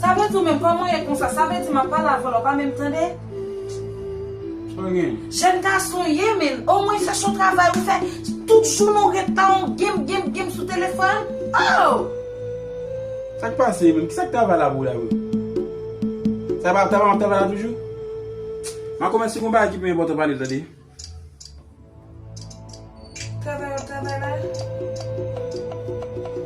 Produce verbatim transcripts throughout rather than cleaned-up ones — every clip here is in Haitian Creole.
Sa vle di w menm kòman w ye konsa? Sa vle di m ap pale avè w la, w pa menm tande? Sa w gen? Jèn gason ye, men omwen chèche yon travay ou fè. Tout jounen w ret la, w game, game, game sou telefòn. Oh! Sa k pase menm? Kisa k travay la pou w la menm? Sa pa travay, w ap travay la toujou? M a kòmanse gon bagay ki pi enpòtan pale, tande. Travay w ap travay la?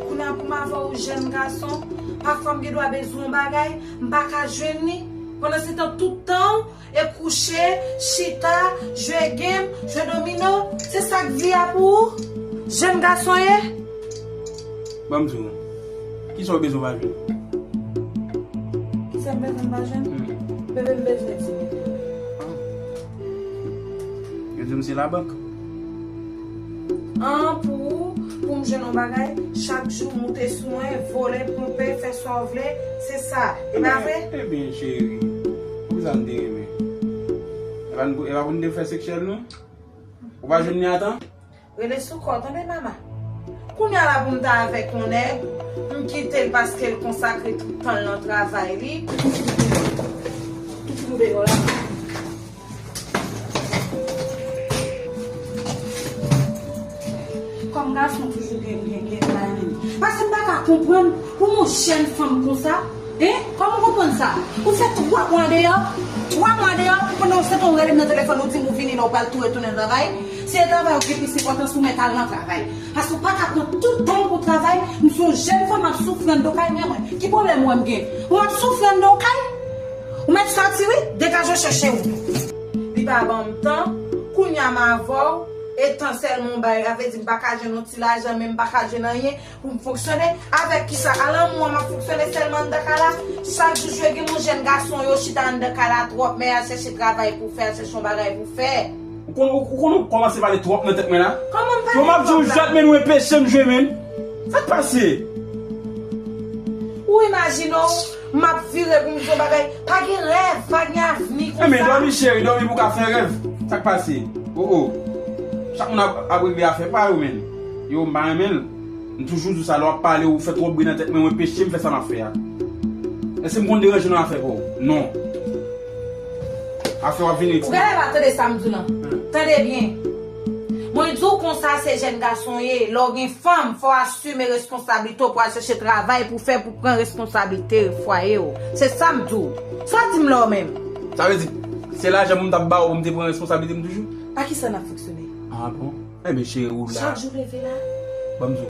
Kounye a pou m avè w jèn gason, pafwa m gen dwa bezwen yon bagay, m pa ka jwenn li. Pandan se tan, tout tan w e kouche, chita, jwe game, jwe domino. Se sa k vi a pou ou? Jèn gason ye? Ban m di w, kisa w bezwen pa jwenn? Kisa m bezwen pa jwenn? Hmm. Bebe, m bezwen ti bebe. Ah. Yo di m se labank. An pou, pou m jwenn yon bagay, chak jou moute sou mwen, vole, ponpe, fè sa w vle, se sa. E pa vre? Ebyen, cheri, poukisa n te renmen? E pa n, e pa pou n te fè seksyèl, non? Ou pa jwenn li a tan? Rele sou kò w, tande, mama. Kounye a la pou m ta avèk yon nèg, m kite l paske l konsakre tout tan l nan travay li. Tout pou deyò la. Kòm gason toujou gen, gen, gen, gen, paske m pa ka konprann pou yon jèn fanm konsa, hein? Kòman w konprann sa? Ou fè twa mwa deyò, twa mwa deyò, pandan w sèt ou rele m nan telefòn, ou di m ou vini la, ou pral tou retounen nan travay. Si e travay ou gen plis enpòtans, ou mèt al nan travay. Paske w pa ka pran tout tan w pou travay, m se yon jèn fanm, m ap soufri anndan kay, men mwen, ki pwoblèm ou wè m gen? Ou ap soufri anndan kay? Ou mèt sòti wi, degaje w chèche w. Li pa ban m tan, kounye a m avè w, e tan sèlman w bay, sa vle di m pa ka jwenn yon ti lajan, men m pa ka jwenn anyen pou m fonksyone. Avèk kisa? A lanmou an m ap fonksyone sèlman anndan kay la? Chak jou jwe gen yon jèn gason yo chita anndan kay la twòp, men al chèche travay pou fè, al chèche yon bagay pou fè. Ou konn, ou, ou konn ou kòmanse pale twòp nan tèt mwen la? Kòman m pale twòp la? Yo, m ap di w jwèt, men ou enpeche m jwe, men. Sa k pase? Ou imajine w, m ap vire pou m di yon bagay. Pa gen rèv, pa gen avni konsa. Enben, dòmi, cheri, dòmi pou w ka fè rèv. Sa k pase? Oh, oh. Chak moun ap, ap regle afè pa yo, men. Yo, m pa renmen l. M toujou di w sa, lè w ap pale, ou fè twòp bri nan tèt mwen, ou enpeche m fè sa m ap fè a. Èske m konn deranje w nan afè pa w? Non. Afè w ap vini. Ou genlè pa tande sa m di w lan. Hmm. Tande byen. Mwen di w konsa se jèn gason w ye. Lè w gen fanm, fò w asime responsablite w pou al chèche travay pou fè, pou pran responsablite fwaye w. Se sa m di w. Sa w di m la w menm? Sa vle di, se lajan pou m t ap ba w pou m te pran responsablite m toujou? A kisa n ap fonksyone? Ah bon? Enben, cheri, ou la. Chak jou leve la. Ban m di w.